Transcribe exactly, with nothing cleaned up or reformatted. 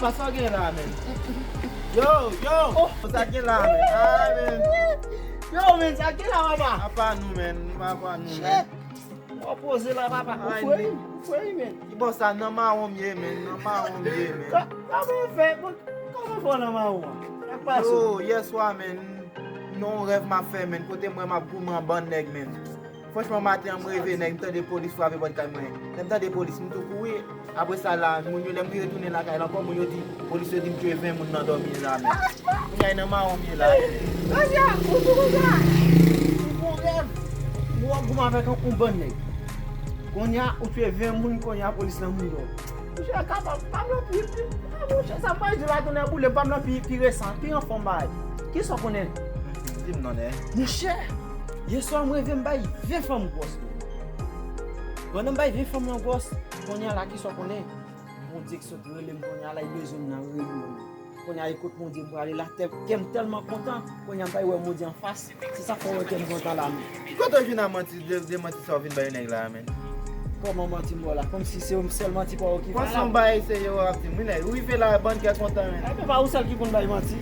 Sa w gen la, men? Yo, yo! Sa k gen la, men? Ah, men. Yo, men, sa k gen la, papa? Apa nou, men. Nou pa apa nou, men. Shit! Mwen poze la, papa. Ou frè, ou frè, men. Ki bò sa, nan mawon m ye, men. Nan mawon m ye, men. Kòman w fè? Kòman w fè nan mawon an? Sa k pase? Yo, yèswa, men. Non, rèv m ap fè, men. Kote m wè m ap goumen an bann nèg, men. Franchman, maten an, m reve, nèg, m tande polis frape pòt kay mwen. Lè m tande polis, m tou kouri. Apre sa la, moun yo, lè m retounen lakay la ankò, moun yo di, polis yo di m tchwe ven moun nan dòmi la, men. Kounye a, nan mawon m ye la. Mesye, ou tou konsa? Ou fè yon rèv, ou ap goumen avèk yon, yon bann nèg. Kounye a, ou tchwe ven moun, kounye a, polis nan moun dòmi. Monchè, kapab, pa m nan pi, pi, ah, monchè, sa m pral di la, tonnè boule, pa m nan pi, pi resan, pi anfòm bagay. Kisa w konnen? Di m non, nè. Monchè, yèswa m reve m bay ven fanm gwòs, men. Pandan m bay ven fanm lan gwòs, kounye a la, kisa w konnen? Bondye ki sot rele m kounye a la, li bezwen m nan reyinyon. Kounye a, li kot Bondye m prale la, tè, kè m tèlman kontan, kounye a m pa wè Bondye anfas. Se sa k fè w wè kè m kontan la, men. Kote w jwenn a manti, de, de manti sa w vin bay nèg la, men? Kòman manti m ba w la? Kòmsi se sèl manti pa w ki valab. Kòmsi yon bagay serye w ap di m, wi, nèg. Ou rive la, bann kè kontan, men. Ebyen, pa ou sèl ki konn bay manti.